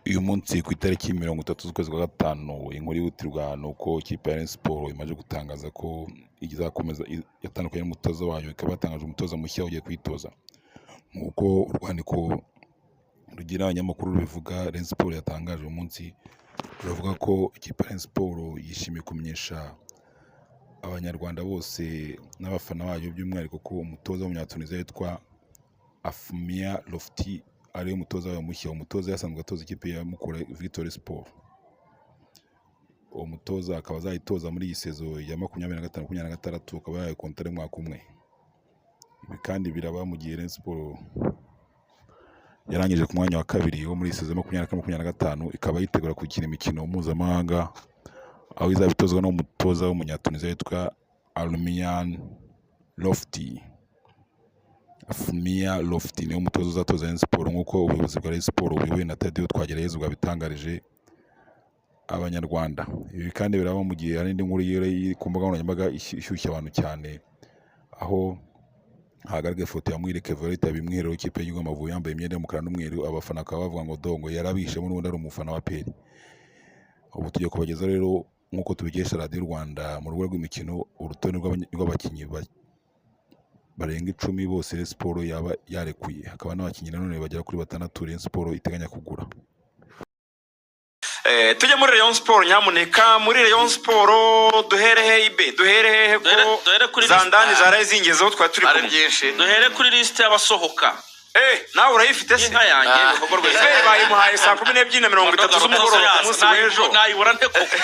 Uyu munsi ku itariki 30 z'ukwezi kwa gatanu, inkuru yihutirwa ni uko ikipe ya Rayon Sports imaze gutangaza ko izakomeza, yatandukanye n'umutoza wayo, ikaba yatangaje umutoza mushya ugiye kuyitoza. Nk'uko urwandiko rugira abanyamakuru rubivuga, Rayon Sports yatangaje uyu munsi, ruravuga ko ikipe ya Rayon Sports yishimiye kumenyesha Abanyarwanda bose n'abafana bayo by'umwihariko ko umutoza w'Umunyatunisia witwa Afmia Lofti ariwe mutoza wayo mushya. Umutoza yasanzwe atoza ikipe ya Mukura Victory Sport. Uwo mutoza akaba azayitoza muri iyi saison ya 25 26, akaba yahawe kontara y'umwaka umwe. Ibi kandi biraba mu gihe Rayon Sports yarangije ku mwanya wa kabiri wo muri iyi saison ya 24 25, ikaba yitegura gukina imikino mpuzamahanga, aho izaba itozwa n'umutoza w'Umunyatunisia witwa Alumian Lofti. Afumia Lofti niwe mutoza uzatoza Rayon Sports, nk'uko ubuyobozi bwa Rayon Sports buyobowe na Taddeo Twagirayezu bwabitangarije Abanyarwanda. Ibi kandi biraba mu gihe hari indi nkuru iri ku mbuga nkoranyambaga ishyushya abantu cyane, aho hagaragaye ifoto ya Muhire Kevin yitabye umwiherero w'ikipe y'igihugu Amavubi yambaye imyenda y'umukara n'umweru, abafana bakaba bavuga ngo dongo yarabishemo n'ubundi ari umufana wa APR. Ubu tugiye kubagezaho rero, nk'uko tubikesha Radiyo Rwanda mu rubuga rw'imikino, urutonde rw'abakinnyi barenga 10 bose Rayon Sports yaba yarekuye, hakaba n'abakinnyi nanone bagera kuri batandatu Rayon Sports iteganya kugura. Tujye muri Rayon Sport nyamuneka. Muri Rayon Sport duhere he ibe? Duhere hehe ko Duhere kuri za ndani liste. Zaraye zingezeho, twari turi Ari kumwe. byinshi. Duhere kuri lisite y'abasohoka. Nawe urayifite se? Inka yanjye. Ah. Ibikorwa rwose. Ibe bayimuhaye saa 12:30 z'umugoroba ku munsi w'ejo. Nayibura nte koko?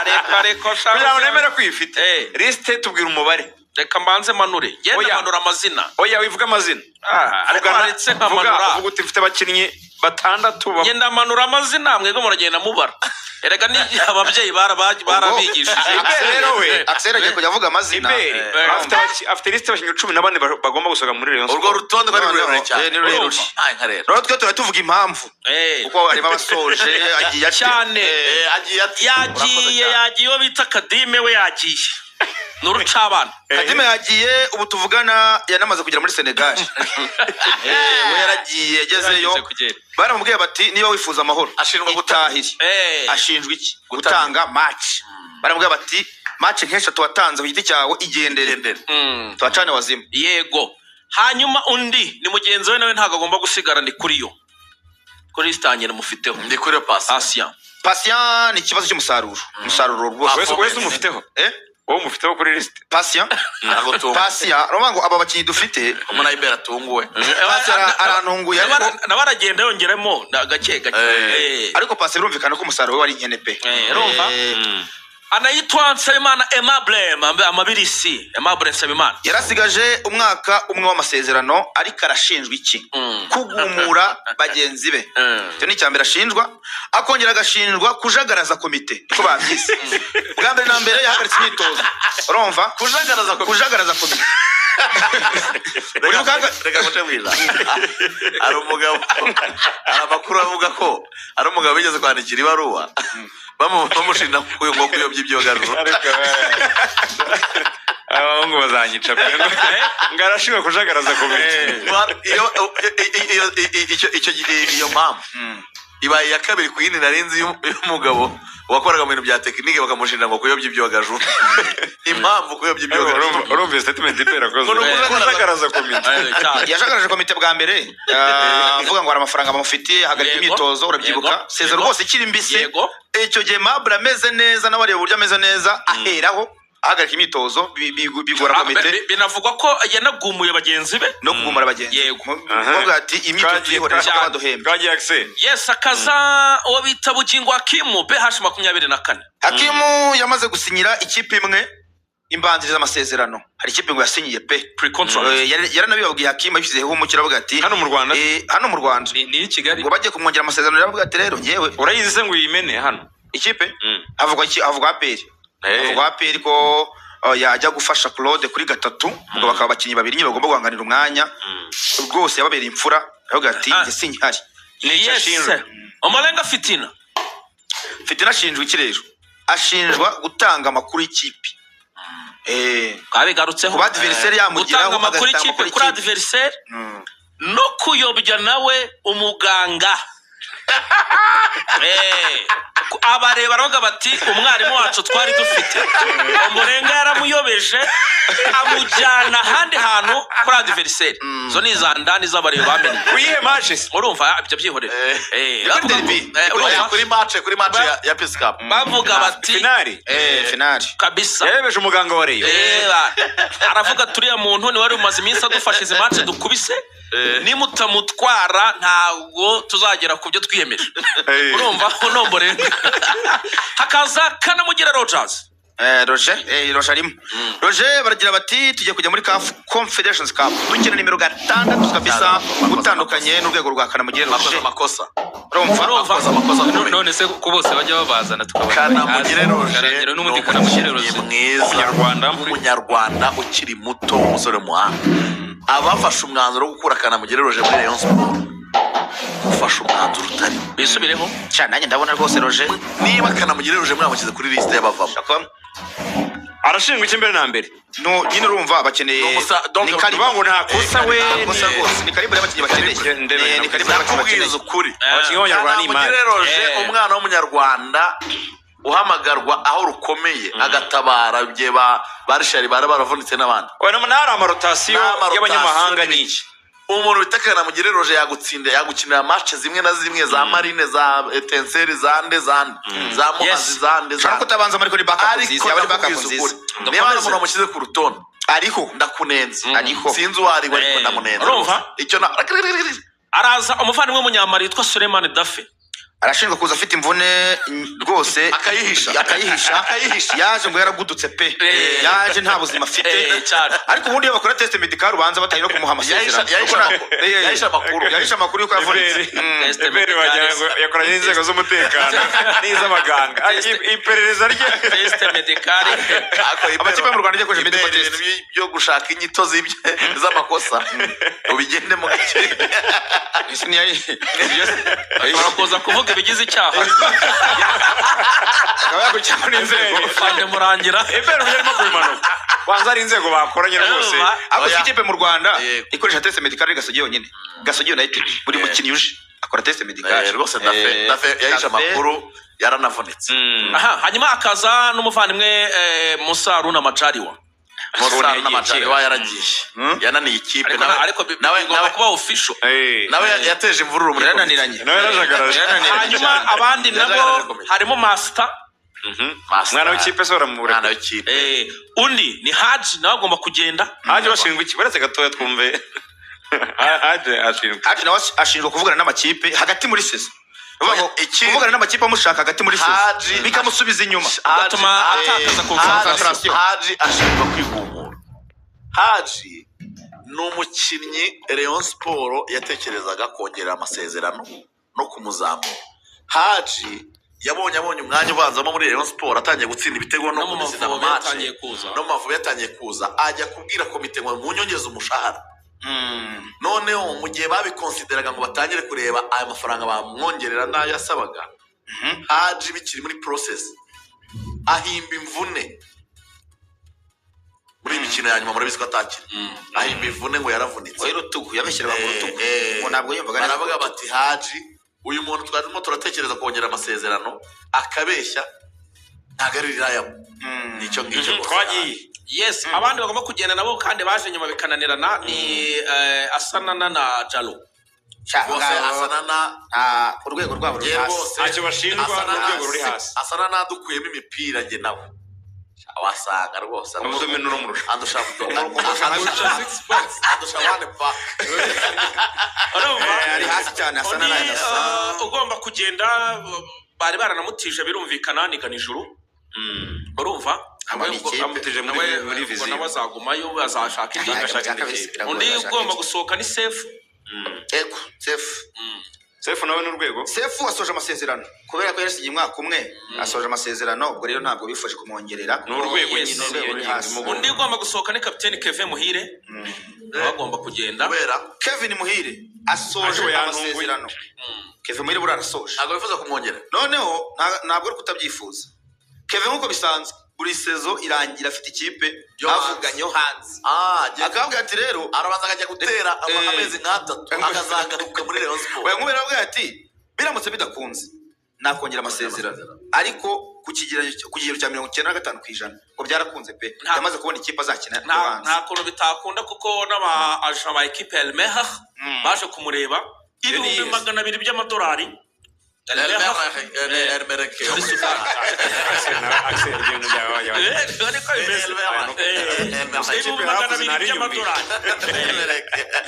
Reka reka. Kugira ngo nemere ko uyifite. Eh. Lisite, tubwira umubare. Reka mbanze manure, ngenda Oya. manura amazina. Oya, wivuga amazina. Ah, ariko waretse Vuga nkamanura. Uvuga uti mfite abakinnyi batandatu Ngenda manura amazina, mwebwe muragenda mubara. Erega ni ababyeyi barabigishije. Ibe rero we. Axel agiye kujya avuga amazina. Iberi afite lisite y'abakinnyi 14 bagomba gusohoka muri Rayon Urwo Sport. rutonde rwari Noneho, rurerure cyane. ni rurerure. Ah, inka rero. Rero twe tuba tuvuga impamvu, kuko harimo abasoje agiye ati Cyane. Agiye ati urakoze Yagiye. cyane. Yagiye uwo bita Kadime, we yagiye ni urucabana. Kadime yagiye, ubu tuvugana yanamaze kugera muri Senegal. We yaragiye, yagezeyo. Yarangije kugenda. Baramubwiye bati niba wifuza amahoro, Ashinjwa itahire. Ashinjwa iki? Gutanga match. Baramubwiye bati match nk'eshatu watanze ku giti cyawe, igendere. Igendere. Tubacane wazima. Yego, hanyuma undi ni mugenzi we, nawe ntabwo agomba gusigara, ni kuri yo, kuri lisite yanjye namufiteho. Ndi kuri pasi. Asiya. Patient ni ikibazo cy'umusaruro, umusaruro rwose. Wese umufiteho? Eh? Wowe umufiteho kuri lisite? Patient. Ntabwo tunguwe. Patient, urumva ngo aba bakinnyi dufite. Umuntu ayibera atunguwe. Patient arantunguye, ariko Nawe aragenda yongeramo na gake gake. Ariko Patient birumvikana ko umusaruro we wari inkene pe. Urumva? Anayitwa Nsabimana Aimable, amabirisi Aimable Nsabimana. Yarasigaje umwaka umwe w'amasezerano, ariko arashinjwa iki? Kugumura bagenzi be. Icyo ni icya mbere ashinjwa, akongera agashinjwa kujagaraza komite, niko babyise. Bwa mbere na mbere yahagaritse imyitozo, urumva? Kujagaraza komite. Kujagaraza komite. Reka nguce mu ijambo. Hari umugabo, hari amakuru avuga ko hari umugabo wigeze kwandikira ibaruwa bamushinja ngo kuyobya ibyogajuru. Abahungu bazanyica pe, ngo arashinzwe kujagaraza komite. Iyo mpamvu ibaye iya kabiri ku yindi nari nzi y'umugabo wakoraga mu bintu bya tekinike, bakamushinja ngo kuyobya ibyogajuru. Impamvu kuyobya ibyogajuru. Urumva iyo statement itera koze. Ngo ni kujagaraza komite. Cyane. Yajagaraje komite bwa mbere, avuga ngo hari amafaranga bamufitiye, ahagarika imyitozo, urabyibuka? Sezero rwose ikiri mbisi. Icyo gihe Mabure ameze neza, nawe areba uburyo ameze neza, aheraho ahagarika imyitozo, bigora Ah, komite. Binavugwa ko yanagumuye bagenzi be. No kugumura bagenzi. Kuvuga ati imyitozo tuyihorere kuko baduhembe. Twagiye, Axel. Yes, akaza uwo bita Bugingo Hakimu, BH 24. Hakimu yamaze gusinyira ikipe imwe imbanziriza amasezerano. Hari ikipe ngo yasinyiye pe. Pre-contract. Yaranabibabwiye Hakimu, yabishyizeho umucyo, aravuga ati Hano mu Rwanda? Hano mu Rwanda. Ni i Kigali. Ngo bagiye kumwongera amasezerano, yaravuga ati rero ngewe Urayizi se ngo uyimene hano? Ikipe havugwa iki? Havugwa APR. Havugwa APR ko yajya gufasha Claude kuri gatatu, ubwo bakaba abakinnyi babiri nyine bagomba guhanganira umwanya. Rwose yababereye imfura, aravuga ati Ah. njye sinkihari. Nicyo ashinjwa. Omalenga Fitina. Fitina ashinjwa iki rero? Ashinjwa gutanga amakuru y'ikipe. Twabigarutseho. Kuba adversaire yamugeraho, Gutanga amakuru agatanga y'ikipe amakuru kuri y'ikipe. adversaire, no kuyobya nawe umuganga. Abareba baravuga bati umwarimu wacu twari dufite Umurenga yaramuyobeje, amujyana ahandi hantu kuri adversaire. Zo ni iza ndani z'abareba bamenye. Kuyihe match se? Urumva ibyo byihorere. Ni kuri Bavuga ngo- derby. Urumva? Kuri match ya Peace Cup. Bavuga bati Finali. Finali. Kabisa. Yarebeje umuganga wa Rayon. Aravuga turiya muntu ni wari umaze iminsi adufashe izi match dukubise, nimutamutwara ntabwo tuzagera ku byo twiyemeje. Urumva unomborenga, hakaza Kanamugire Rogers. Roger arimo. Roger baragira bati tugiye kujya muri CAF Confederations Cup, dukina nimero 6 kabisa, utandukanye n'urwego rwa Kanamugire Bakoze Roger. amakosa. Urumva? Urumva? Bakoze amakosa akomeye. None se ko bose bajya babazana tukabona Kanamugire Roger Karangira n'ubundi ni Kanamugire umukinnyi Roger mwiza Umunyarwanda. w'umunyarwanda ukiri muto, umusore w'umuhanga. Abafashe umwanzuro wo gukura Kanamugire Roger muri Rayon Sport, ufashe umwanzuro utari Bisubireho. Cyane, nanjye ndabona rwose Roger Niba Kanamugire Roger mwamushyize kuri lisite y'abavamo, Arashinjwa iki mbere na mbere? No, nyine urumva bakeneye Ni donc ni calibre. Uvuga ngo nta kosa we. Nta kosa rwose, ni calibre y'abakinnyi bakeneye. Ni calibre y'abakinnyi bakeneye. Ndakubwiza ukuri, Abakinnyi b'abanyarwanda ni imari. Kanamugire Roger, umwana w'umunyarwanda uhamagarwa aho rukomeye agatabara igihe ba Richard bari baravunitse n'abandi. Oya, n'ari ama rotation N'ama rotation y'abanyamahanga ni iki? Umuntu bita Kanamugire Roger yagutsinda, yagukinira match zimwe na zimwe za Marine, za Etincelles, za nde, za nde, za Muhazi, za nde, za Ushobora kutabanza ariko ni backup ariko nziza, yaba ari backup ndakubwiza nziza. ukuri, niba hari umuntu wamushyize ku rutonde, Ariho. ndakunenze. Ariho. Sinzi uwo ari we, ariko ndamunenze. Urumva? Icyo na Araza umuvandimwe w'umunyamari witwa Suleiman Dafe. Arashinjwa kuza afite imvune rwose. Akayihisha. Akayihisha. Akayihisha. Yaje ngo yaragudutse pe, yaje nta buzima afite. Cyane. Ariko ubundi iyo bakora test médical ubanza batari no kumuha Yahisha amasezerano. yahisha amakuru. Yahisha amakuru. Yahisha amakuru yuko yavunitse. Test Eberi wagira ngo yakoranye n'inzego z'umutekano n'iz'abaganga. Iperereza rye. Test médicale. Ariko Amakipe yo mu Rwanda ajya akoresha medical Ibere test. ibintu byo gushaka inyito z'amakosa ubigendemo gake. Ese Ashobora kuza kuvuga ibigize icyaha. Akaba yakurikiranwa n'inzego. Fande Murangira. Eberi uburyo arimo kubimanuka, wanza ari inzego bakoranye rwose. Urumva? Ariko Oya. si ikipe mu Rwanda Yego. ikoresha test médical ari Gasogi yonyine, Gasogi United. Buri mukinnyi uje akora test médical. Rwose Dafe, Dafe yahishe amakuru, yaranavunitse. Aha, hanyuma akaza n'umuvandimwe Musa Haruna Majaliwa. Musa yagiye n'Amajari kera. Yaragiye, yananiye ikipe. Ariko ariko bigomba kuba official. Nawe yateje imvururu muri komite. Yarananiranye. Nawe yarajagaraje. Yarananiranye. Hanyuma abandi nabo Yajagaragaje komite. harimo Master. Master. Umwana w'ikipe se baramubura? Umwana w'ikipe. Undi ni Haji, nawe agomba kugenda. Haje bashinzwe iki? Uretse gatoya twumve. Haje ashinzwe Haji nawe ashinjwa kuvugana n'amakipe hagati muri saison. Uvuga ngo kuvugana n'amakipe amushaka hagati muri saison bikamusubiza inyuma. Bigatuma atakaza concentration. Haji ashinjwa kwigumura. Haji ni umukinnyi Rayon Sport yatekerezaga kongerera amasezerano no kumuzamura. Haji yabonye umwanya ubanzamo muri Rayon Sport, atangiye gutsinda ibitego no No mu gutsinda Mavubi match. yatangiye kuza. No mu Mavubi yatangiye kuza, ajya kubwira komite ngo munyongeze umushahara. Noneho mu gihe babikonsideraga ngo batangire kureba aya mafaranga bamwongerera n'ayo yasabaga, Haji bikiri muri process ahimba imvune. Muri iyi mikino ya nyuma murabizi ko atakina, ahimba imvune ngo yaravunitse. Oya, urutugu, yabeshyiraga ku rutugu. Ngo ntabwo yumvaga neza. Baravuga bati Haji, uyu muntu twarimo turatekereza kongera amasezerano akabeshya, ntabwo ari reliable. Nicyo ngicyo rwose. Twagiye. Yes, abandi bagomba kugenda nabo kandi baje nyuma bikananirana ni Asanana na Jalo. Rwose Asanana Urwego rwabo ruri Njye hasi. rwose Ntacyo bashinjwa, Asana n'urwego ruri hasi. Asana nadukuyemo imipira njye nawe wasanga rwose Umudomino urumurusha. Andusha andusha one pack. Urumva? Ari hasi cyane asa Undi na ugomba kugenda, bari baranamutije birumvikana, ni Ganijuru. Urumva? Aba ni ikipe. Amutije muri Nawe muri ubwo viziyo. nawe azagumayo, azashaka indi. Agashaka indi kipe. Undi ugomba gusohoka ni Sefu. Ego, Sefu. Sefu nawe n'urwego. Sefu asoje amasezerano kubera ko yarasinye umwaka umwe, asoje amasezerano, ubwo rero ntabwo bifuje kumwongerera. Ni urwego Yes. nyine. Ni urwego ruri hasi. Undi ugomba gusohoka ni kapiteni Kevin Muhire, nawe agomba kugenda. Kubera Kevin Muhire asoje Ariko yantunguye. amasezerano. Kevin Muhire buriya arasoje. Ntabwo bifuza kumwongera. Noneho ntabwo ari kutabyifuza. Kevin nk'uko bisanzwe buri saison irangira afite ikipe Yo hanze. bavuganye yo hanze, akababwira ati rero Arabanza akajya gutera amezi nk'atatu, akazagaruka muri Rayon Sport. Oya, nkubera avuga ati Biramutse bidakunze nakongera amasezerano, ariko ku kigero cya 95% ngo byarakunze pe. Yamaze kubona ikipe azakina yo hanze. Nta kuntu bitakunda, kuko n'aba agent ba ekipe ya El Merreikh baje kumureba, 200,000 by'amadolari. El Merreikh muri Sudani. Axel, ibintu byawe. Niko bimeze. 200,000 by'amadolari,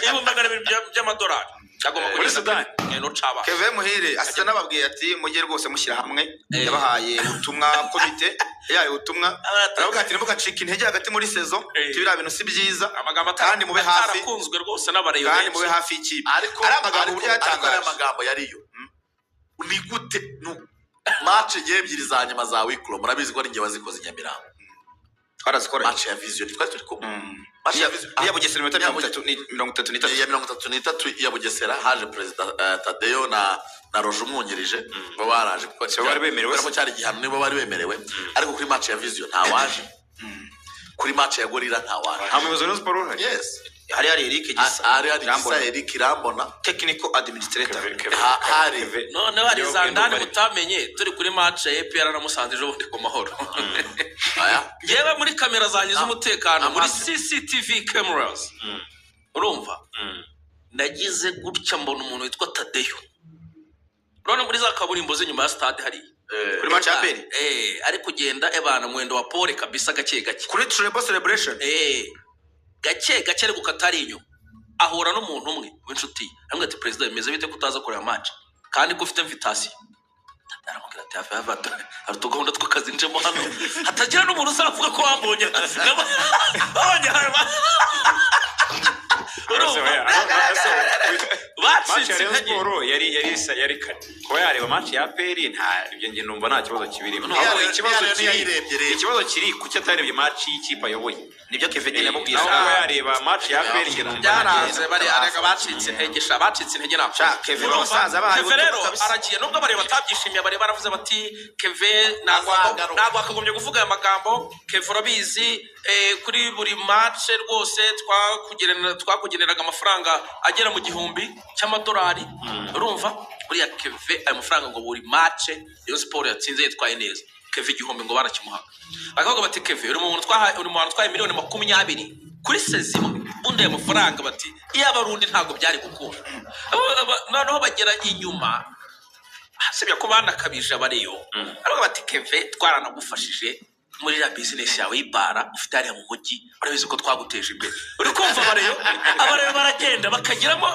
200,000 by'amadolari agomba Muri Sudani? No caba. Kevin Muhire asa n'ababwiye ati mujye rwose mushyira hamwe. Yabahaye ubutumwa, komite yahaye ubutumwa, aravuga ati ntimugacike intege hagati muri saison, biriya bintu si byiza, amagambo kandi mube hafi atarakunzwe rwose n'abareyo kandi mube benshi. hafi y'ikipe. Ariko ari amagambo uburyo ariko ariya yatangaje. Magambo yariyo ni gute? Match ngewe ebyiri za nyuma za wikuro, murabizi ko ari njye wazikoze i Nyamirambo. Twarazikoranye. Match ya Vision twari turi kumwe. Match ya Vision Iya Bugesera, iminota 33. Iya 33 ya Bugesera, haje perezida Tadeyo na Roje umwungirije, bo baraje kuko So bari bemerewe kubera ko cyari igihano, nibo bari bemerewe. Ariko kuri match ya Vision ntawaje, kuri match ya Gorilla ntawaje. Nta muyobozi wa Rayon Sports uhari? Yes. Hari Eric Gisa. Hari Gisa. Irambona. Eric Irambona. Technical administrator. Hari Noneho hari za ndani mutamenye, turi kuri match ya APR na Musanze ejo bundi ku Mahoro. Aya. Yewe, muri kamera zanjye z'umutekano, muri Amazi. CCTV cameras, urumva, nagize gutya mbona umuntu witwa Tadeyo, urabona muri za kaburimbo z'inyuma ya stade hariya. Kuri match ya APR? Ari kugenda ebana mwendo wa pole kabisa, gake gake. Kuri treble celebration? Gake gake, ari gukata ari inyuma, ahura n'umuntu umwe w'inshuti ye, aramubwira ati: "Perezida, bimeze bite ko utaza kureba match kandi ko ufite invitation?" Aramubwira ati: "Hafi hafi hari utugahunda tw'akazi njemo hano, hatagira n'umuntu uzavuga ko wambonye." Babonye hano. Urumva Match bacitse ya Rayon intege. Sports yari kare kuba yareba match ya APR, nta ibyo njye numva nta kibazo kibirimo. No, Ahubwo ikibazo niyo kiri yayirebye rero. Ikibazo kiri kuki atarebye match y'ikipe ayoboye. Nibyo Kevin nyine yamubwiye. Naho kuba yareba match ya APR, njye numva nta Byaranze, bari arega bacitse intege sha, bacitse intege ntabwo. Sha, Kevin Urumva, abasaza bahaye Kevin rero ubutumwa kabisa. aragiye, nubwo abareba batabyishimiye, bari baravuze bati Kevin ntabwo Azagaruka. ntabwo akagombye kuvuga aya magambo. Kevin urabizi, kuri buri match rwose twakugeneraga amafaranga agera mu 1000 cy'amadolari. Urumva buriya Kevin ayo mafaranga, ngo buri match iyo Sport yatsinze yitwaye neza, Kevin 1000 ngo barakimuhaga. Bakavuga bati: "Kevin, uri mu bantu twahaye miliyoni 20 kuri saison imwe." Ubundi ayo mafaranga, bati iyo abarundi ntabwo byari gukunda. Noneho bagera inyuma, sibyo ko banakabije abariyo, aravuga bati: "Keve, twaranagufashije muri iriya bizinesi yawe y'ibara ufite hariya mu mujyi, urabizi ko twaguteje imbere." Uri kumva abareyo baragenda bakagiramo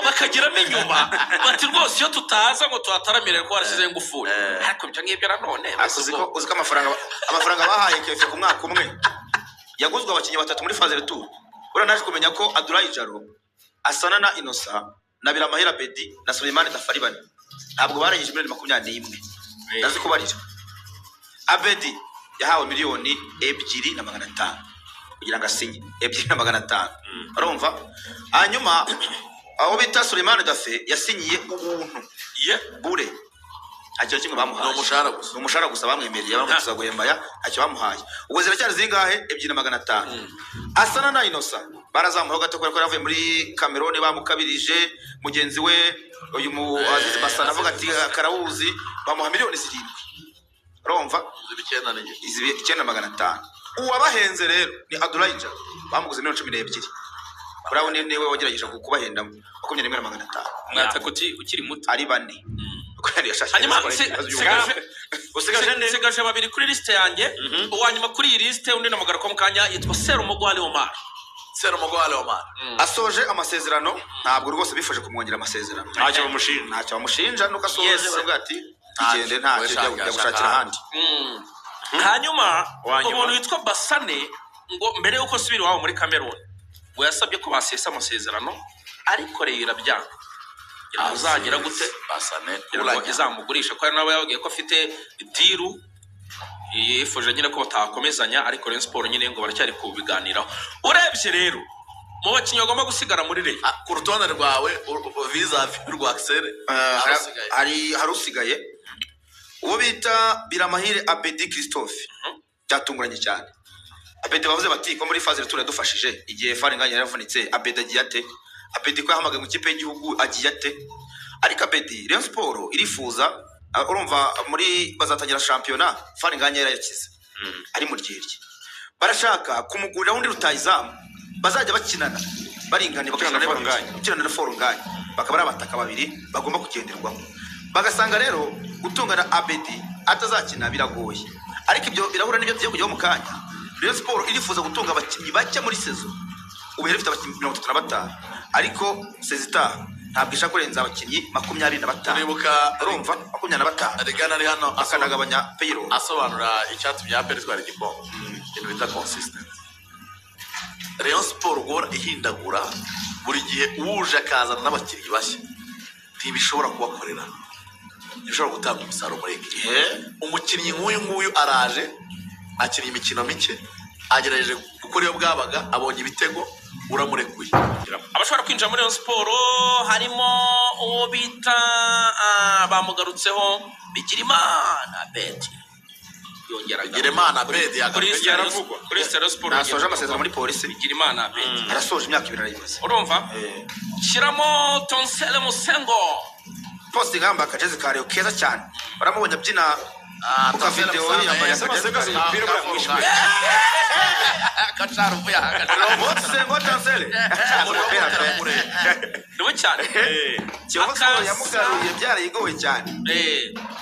bakagiramo inyuma, bati rwose iyo tutaza ngo tuhataramire ko warashyizeho ingufuri. Ariko ibyo ngibyo nanone Uzi ko amafaranga bahaye Kevin ku mwaka umwe yaguzwe abakinnyi batatu muri phase retour. Buriya naje kumenya ko Adulayi Jaro asana na Inosa na Biramahire Abedi na Suleimani Dafari bane ntabwo barangije miliyoni 21. Ndazi kubarira. Abedi yahawe miliyoni 2 na 500 kugira ngo asinye, 2 na 500, urumva. Hanyuma aho bita Suleimani Dafe yasinyiye ubuntu, ye bure nta kintu kimwe bamuhaye. Ni umushahara gusa. Ni umushahara gusa bamwemereye, bamwe tuzaguhemba aya, ntacyo bamuhaye. Ubwo ziracyari zingahe? 2 na 500. Asana na Inosa barazamuha gato kubera ko yari avuye muri Cameroon, bamukabirije mugenzi we uyu mu Aziz Basana, avuga ati karawuzi, bamuha miliyoni 7, urumva. 9 n'igice. Izi 9 na 500. Uwabahenze rero ni Adurayija, bamuguze miliyoni 12. Urabona niwe wagerageje kubahendamo 21 na 500. Umwataka ukiri muto. Ari bane. Hanyuma Usigaje nde? Nsigaje babiri kuri lisite yanjye. Uwa nyuma kuri iyi lisite, undi namugaruka mu kanya, yitwa Serumugwale Omar. Serumugwale Omar. Asoje amasezerano, ntabwo rwose bifashe kumwongera amasezerano. Ntacyo bamushinja. Ntacyo bamushinja nuko asoje. Yes. Baravuga ati igende, ntacyo, jya gushakira ahandi. Hanyuma Uwa nyuma. umuntu witwa Basane, ngo mbere y'uko asubira iwabo muri Cameroon, ngo yasabye ko basesa amasezerano, ariko rero irabyanga, kugira ngo uzagira gute? Basane. Kugira ngo izamugurisha, ko hari n'abo yababwiye ko afite deal, yifuje nyine ko batakomezanya, ariko Rayon Sport nyine ngo baracyari kubiganiraho. Urebye rero mu bakinnyi bagomba gusigara muri Rayon, Ku rutonde rwawe vis-à-vis rwa Axel, harasigaye. Hari usigaye, uwo bita Biramahire Abedi Christophe. Byatunguranye cyane. Abedi bavuze bati ko muri phase retour yadufashije igihe Faringanya yaravunitse, Abedi agiye ate? Abedi ko yahamagaye mu ikipe y'igihugu agiye ate? Ariko Abedi, Rayon Sport irifuza, urumva muri bazatangira shampiyona Fall Ngagne yarayakize ari mu ryerye, barashaka kumugurira undi rutayizamu bazajya bakinana baringaniye. Ukinana na Bakinana. Fall Ngagne. Ukinana na Fall Ngagne, bakaba ari abataka babiri bagomba kugenderwaho. Bagasanga rero gutungana Abedi atazakina biragoye, ariko ibyo birahura n'ibyo tugiye kujyaho mu kanya. Rayon Sport irifuza gutunga abakinnyi bake muri saison. Ubu yari ifite abakinnyi 35, ariko saison itaha ntabwo ishaka kurenza abakinnyi 25. Uribuka? Urumva, 25. Rigana ari hano akanagabanya payroll. Asobanura icyatumye APR itwara igikombe, ikintu bita consistency. Rayon Sport guhora ihindagura buri gihe, uje akazana n'abakinnyi bashya, ntibishobora kubakorera, ntibishobora gutanga umusaruro muri ekipe. Umukinnyi nk'uyu nguyu araje, akina imikino mike, agerageje gukora iyo bwabaga, abonye ibitego, uramurekuye. Abashobora kwinjira muri Rayon Sport harimo uwo bita, bamugarutseho, Bigirimana Abedi yongera agaruka. Bigirimana Abedi kuri yagarutse. Yaravugwa. Kuri Rayon Sport. Nasoje amasezerano muri Polisi. Bigirimana Abedi. Arasoje, imyaka 2 arayimaze. Urumva, shyiramo Tonsele Musengo. Posting yambaye akajezi ka Rayon keza cyane, baramubonye abyina ku kavideo yambaye akajezi ka Rayon. Umupira uramwishyuye. Kacara uvuye aha. Musengo Tansele. Niwe cyane. Kiyovu Sport yamugaruye byarayigoye cyane.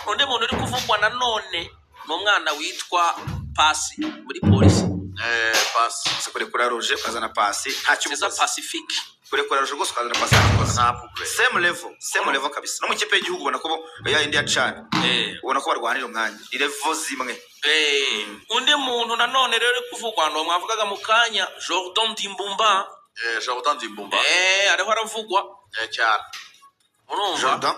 Undi muntu uri kuvugwa nanone ni umwana witwa Pasi muri Polisi. Pasi. Gusa kurekura Roje ukazana Pasi ntacyo Ceza ubukoze. Pacifique. Kurekura Roje rwose ukazana Pasi ntacyo ukoze. Nta problem. Same level, same level kabisa. No mu kipe y'igihugu ubona ko ya indi ya CHAN, ubona ko barwanira umwanya, ni level zimwe. Undi muntu nanone rero uri kuvugwa ni uwo mwavugaga mu kanya, Jordan Dimbumba. Jordan Dimbumba. Ariho aravugwa. Cyane. Urumva? Jordan.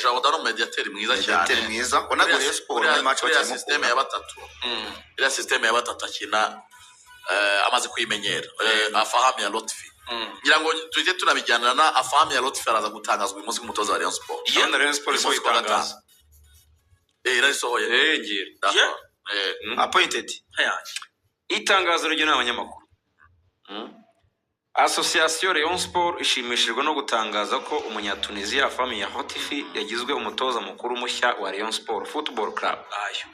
Jordan ni umediateri mwiza cyane. Mediateur mwiza, ubona ko Rayon Sport muri match Uriya bakina système ya batatu, iriya système ya batatu akina, amaze kuyimenyera. Afahami ya Lotfi, ngira ngo tujye tunabijyanira na Afahami ya Lotfi, araza gutangazwa uyu munsi nk'umutoza wa Rayon Sport. Ndabona Rayon Sport isohoye Uyu munsi kuwa itangazo. gatanu. Irarisohoye. Ngira. D'accord. Appointed. Itangazo rigenewe abanyamakuru. Association Rayon Sport ishimishijwe no gutangaza ko Umunyatunisia Afahmia Lotfi yagizwe umutoza mukuru mushya wa Rayon Sport Football Club. Ayo.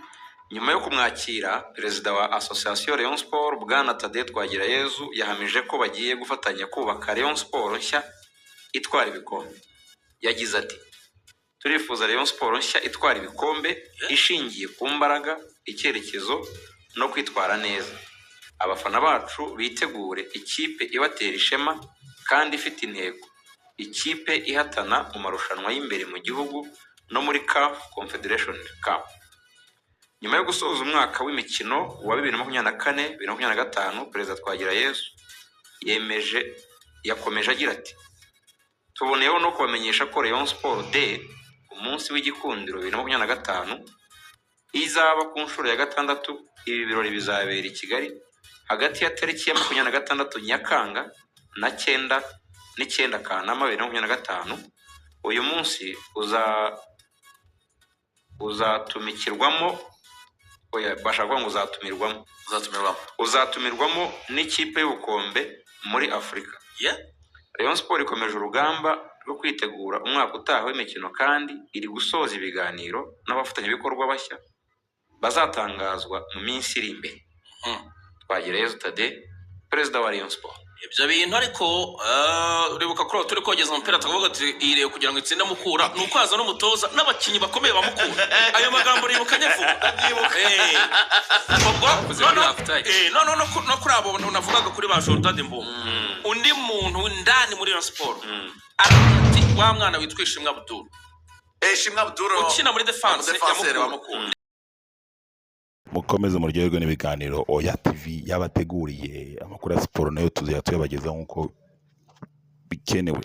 Nyuma yo kumwakira, perezida wa Association Rayon Sport, Bwana Thaddée Twagirayezu, yahamije ko bagiye gufatanya kubaka Rayon Sport nshya itwara ibikombe. Yagize ati: "Turifuza Rayon Sport nshya itwara ibikombe, ishingiye ku mbaraga, icyerekezo no kwitwara neza. Abafana bacu bitegure ikipe ibatera ishema kandi ifite intego, ikipe ihatana mu marushanwa y'imbere mu gihugu no muri CAF Confederation Cup." Nyuma yo gusoza umwaka w'imikino wa 2024 2025, Perezida Twagirayezu yemeje, yakomeje agira ati: "Tuboneyeho no kubamenyesha ko Rayon Sport Day, umunsi w'igikundiro 2025, izaba ku nshuro ya gatandatu. Ibi birori bizabera i Kigali hagati ya tariki ya 26 Nyakanga na 9 Kanama 2025. Uyu munsi uzatumikirwamo," oya, bashaka kuvuga ngo uzatumirwamo. Uzatumirwamo. "Uzatumirwamo n'ikipe y'ubukombe muri Afurika. Rayon Sport ikomeje urugamba rwo kwitegura umwaka utaha w'imikino kandi iri gusoza ibiganiro n'abafatanyabikorwa bashya bazatangazwa mu minsi iri imbere." Twagirayezu Thaddée, perezida wa Rayon Sport. Ibyo bintu ariko, uribuka kuri aho turi kogeza umupira tukavuga ati iyi Rayon kugira ngo itsinde Mukura ni uko haza n'umutoza n'abakinnyi bakomeye ba Mukura. Ayo magambo uribuka nyavuga? Ubwo Bavuze muri half time. No no kuri abo navugaga, kuri ba Jordan Mbumba, undi muntu ndani muri Rayon Sport aravuga ati wa mwana witwa Ishimwe Abdul Shimwe Abdul ukina muri defense ya umudefanseri wa Mukura. Mukura. Mukomeze muryoherwe n'ibiganiro Oya TV yabateguriye. Amakuru ya siporo nayo tuzajya tuyabagezaho nk'uko bikenewe.